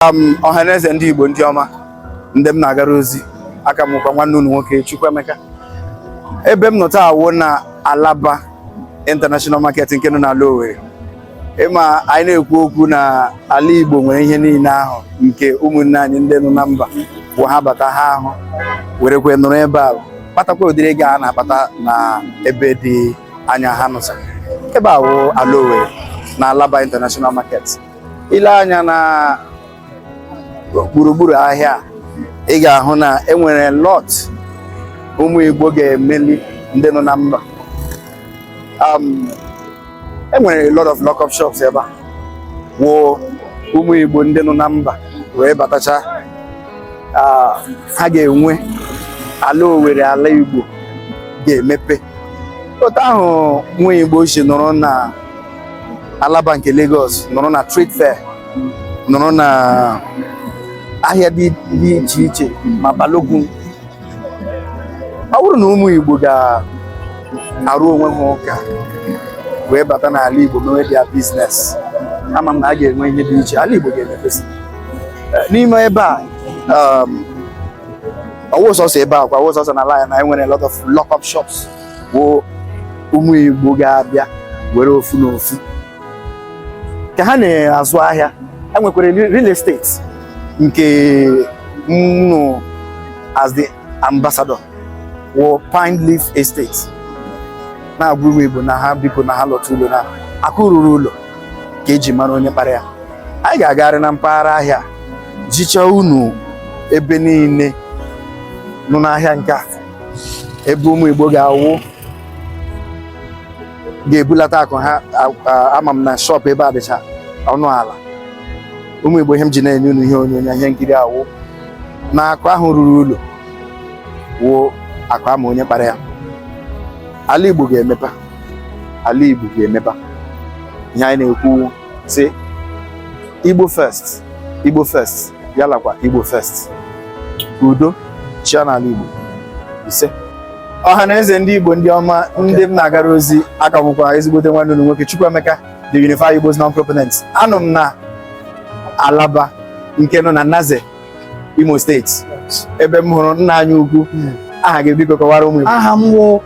Ọhaneze ndị Igbo, ndị ọma, ndị m na-agara ozi, aka m kwa nwanne unu nwoke Chukwuemeka. Ebe m nọ taa wụ na Alaba International Market nke nọ n'ala Owerri. Ịma anyị na-ekwu okwu na ala Igbo nwere ihe niile ahụ nke ụmụnne anyị ndị nọ na mba bụ ha bata, ha ahụ werekwe nọrọ ebe a kpatakwa ụdịrị ego a na-akpata na ebe dị anya ha nụsa. Ebe a wụ ala Owerri na Alaba International Market. Ile anya na gburugburu ahịa a, ị ga-ahụ na enwere lot ụmụ Igbo ga-emeli ndị nọ na mba. Enwere a lot of lock-up shops ebe a wụ ụmụ Igbo ndị nọ na mba wee batacha. Ha ga-enwe ala Owerri, ala Igbo ga-emepe. Otu ahụ nwa Igbo si nọrọ na Alaba nke Lagos, nọrọ na trade fair, nọrọ na ahịa dị iche iche, ma Balogun. Ọ bụrụ na ụmụ Igbo ga-arụ onwe ha ụka wee bata n'ala Igbo mewe their business, ama m na a ga-enwe ihe dị iche, ala Igbo ga-emepesi. N'ime ebe a, ọwụ sọsọ ebe a kwa, ọwụ sọsọ na ala ya na enwere a lot of lock-up shops wụ ụmụ Igbo ga-abịa were ofu na ofu ka ha na-azụ ahịa. Enwekwara real estate nke m nụ as the ambassador wụ Pine Leaf Estate, na-agwa ụmụ Igbo na ha biko na ha lọta ụlọ, na akụ ruru ụlọ ka eji mara onye kpara ya. Anyị ga-agagharị na mpaghara ahịa, jichaa unu ebe niile nọ n'ahịa nke a, ebe ụmụ Igbo ga-awụ ga-ebulata akụ ha. Ama m na shop ebe a dịcha ọnụ ala. Ụmụ Igbo, ihe m ji na-enye unu ihe onyonyo, ihe nkiri awụ na akụ ahụ ruru ụlọ wụ akụ ama onye kpara ya. Ala Igbo ga-emepe, ala Igbo ga-emepe. Ihe anyị na-ekwu sị, Igbo first, Igbo first, yalakwa Igbo first. Udo chia n'ala Igbo. Ise. Ọha na eze ndị Igbo, ndị ọma, ndị m na-agara ozi, aka bụkwa ezigbote nwanne unu nwoke Chukwuemeka, the Unified Igbos non-proponent. Anọ m na Alaba nke nọ na Naze, Imo Steeti, ebe m hụrụ nna anyị ukwu. Aha gị, biko, kọwara ụmụ Igbo. Aha m wụ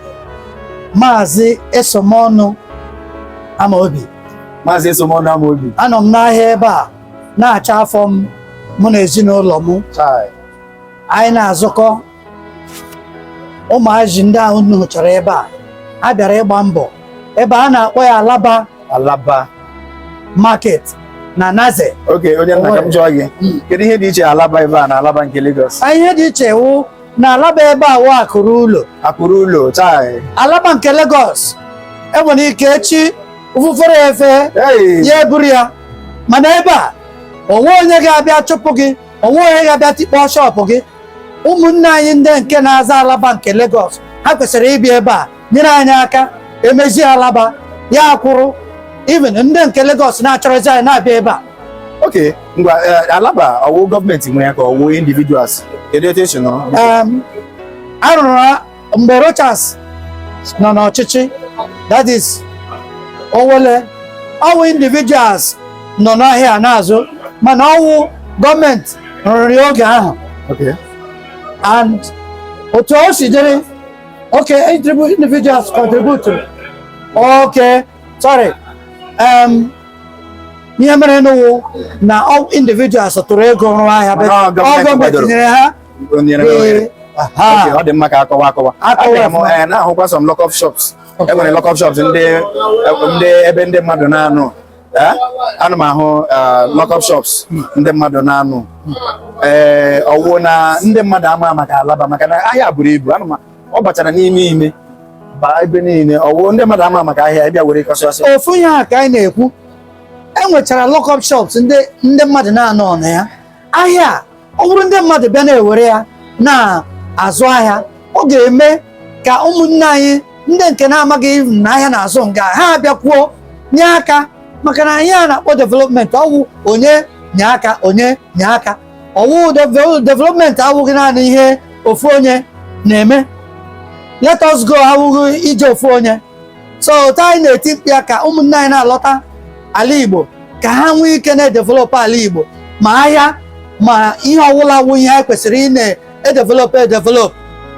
Maazị Esomọnụ Amaobi. Maazị Esomọnụ Amaobi. Anọ m n'ahịa ebe a na-acha afọ m, mụ na ezinụlọ m. Chai. Anyị na-azụkọ. Ụmụazị ndị ahụ unu chọrọ ebe a, ha bịara ịgba mbọ ebe a na-akpọ ya Alaba. Alaba. Market na Naze. Oke onye nna, ka m jụọ gị, kedu ihe dị iche Alaba ebe a na Alaba nke Lagos? Ihe dị iche wụ na Alaba ebe a wụ akụrụ ụlọ. Akụrụ ụlọ, chai. Alaba nke Lagos, enwere ike echi ụfụfere efe Hey! ya eburu ya, mana ebe a, onwe onye ga-abịa chụpụ gị, onwe onye ga-abịa tikpọọ shop gị. Ụmụnne anyị ndị nke na-aza Alaba nke Lagos, ha kwesịrị ịbịa ebe a nyere anyị aka emezie Alaba ya akwụrụ. Even ndị nke Lagos na-achọrọzi anyị na-abịa ebe a. Ok, ngwa, Alaba, ọwụ gọọmenti nwe ya ka ọwụ individuals? Kedu etu esi nọrọ? Arụrụ ha mgbe Rochas nọ n'ọchịchị, that is Owele. Ọwụ individuals nọ n'ahịa na-azụ, mana ọwụ gọọmenti rụrụ ya oge ahụ. And otu o si dịrị, okay, individuals contribute. Okay, sorry, ihe mere n'ụwụ na all individuals tụrụ ego rụọ ahịa, but Mana ọ ọ gọọmenti gọọmenti kwadoro. nyere ha. O nyere ha ohere. Aha. Okay, ọ dị mma ka akọwa akọwa. Akọwa Abịara m, ọfụma. Na-ahụkwa some lock-up shops. E nwere lock-up shops ndị ebe ndị mmadụ na-anọ. Ana m ahụ lock-up shops ndị mmadụ na-anọ. Ee, ọwụ na ndị mmadụ ama maka Alaba, maka na ahịa buru ibu. Ana m ọ bachara n'ime ime baa ebe niile. Ọwụ ndị mmadụ ama maka ahịa ịbịa were kọsị ọsọ. Ofu ihe a ka anyị na-ekwu, e nwechara lock-up shops ndị mmadụ na-anọ na ya. Ahịa a, ọ bụrụ ndị mmadụ bịa na-ewere ya na-azụ ahịa, ọ ga-eme ka ụmụnne anyị ndị nke na-amaghị na ahịa na-azụ nga ha abịakwuo nye aka, maka na ihe a na-akpọ development, ọwụ onye nye aka, onye nye aka. Ọwụ development awụghị naanị ihe ofu onye na-eme. Let us go awụghị ije ofu onye. So otu anyị na-eti mkpu ya ka ụmụnne anyị na-alọta ala Igbo, ka ha nwee ike na-edevelop ala Igbo ma ahịa. Ma ihe ọwụla wụ ihe anyị kwesịrị ị na-edevelop edevelop,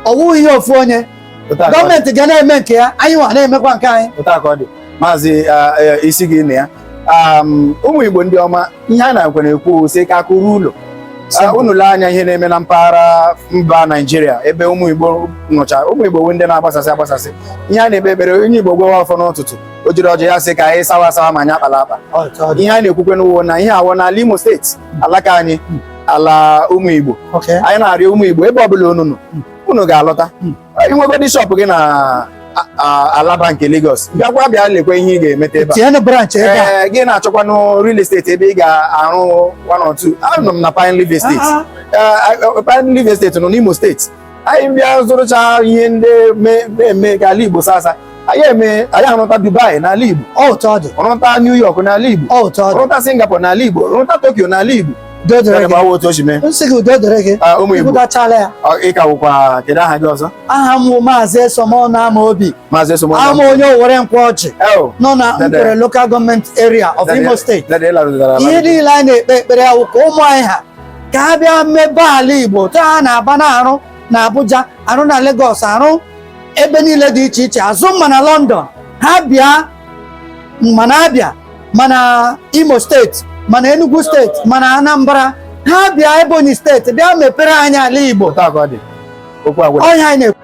ọ wụghị ihe ofu onye. Gọọmenti ga na-eme nke ya, anyị nwa na-emekwa nke anyị. Otu a ka ọ dị, maazị. Isi gị na ya. Ụmụ Igbo ndị ọma, ihe a na-ekwe na-ekwu sị ka akụ ruo ụlọ. Unu lee anya ihe na-eme na mpaghara mba Naijiria ebe ụmụ Igbo nọcha. Ụmụ Igbo bụ ndị na-agbasasị agbasasị. Ihe a na-ekpe ekpere, onye Igbo gwewa ọfọ n'ụtụtụ, o jiri ọjị ya sị ka anyị sawa asawa ma anyị akpala akpa. Ihe a na-ekwukwe n'ụwo na ihe awọ n'ala Imo Steeti, alaka anyị, ala ụmụ Igbo. Anyị na-arịọ ụmụ Igbo, ebe ọbụla unu nọ, unu ga-alọta. Inwegodi shop gị na Alaba nke Lagos, bịakwa bịa lekwa ihe ị ga-emeta ebe a. Tienụ branch ebe a. Ee, gị na-achọkwanụ real estate ebe ị ga-arụ one or two, anọ m na Pine Leaf Estate. Ah. Pine Leaf Estate nọ n'Imo Steeti. Anyị bịa zụrụcha ihe ndị na-eme ka ala Igbo sasa, anyị eme, anyị arụta Dubai n'ala Igbo. Ọ otu ọ dị. Rụta New York n'ala Igbo. Ọ otu ọ dị. Rụta Singapore n'ala Igbo, rụta Tokyo n'ala Igbo. Udo dịrị gị. Gbawa otu o si mee. Nsị gị, udo dịrị gị. Ah, ụmụ Igbo. Ikwutachala ya. Ị ka wụkwa, kedu aha gị ọzọ? Aha m wụ Maazị Esomọnụ Amaobi. Maazị Esomọnụ. Ama onye Owere Nkwọji nọ na Dede. Nkwere Local Government Area of Imo State. Dede, ịlarụzara ala. Ihe niile anyị na-ekpe ekpere ya wụ ka ụmụ anyị ha ka ha bịa mebe ala Igbo taa. Ha na-aba na-arụ na Abuja, arụ na Lagos, arụ ebe niile dị iche iche, azụ mma na London. Ha bịa mana Abịa, mana Imo Steeti, mana Enugu Steeti, mana Anambra, ha bịa Ebonyi Steeti, bịa mepere anyị ala Igbo. Otu a ka ọ dị, okwu agwụla. Ọhịa anyị na-ekwu.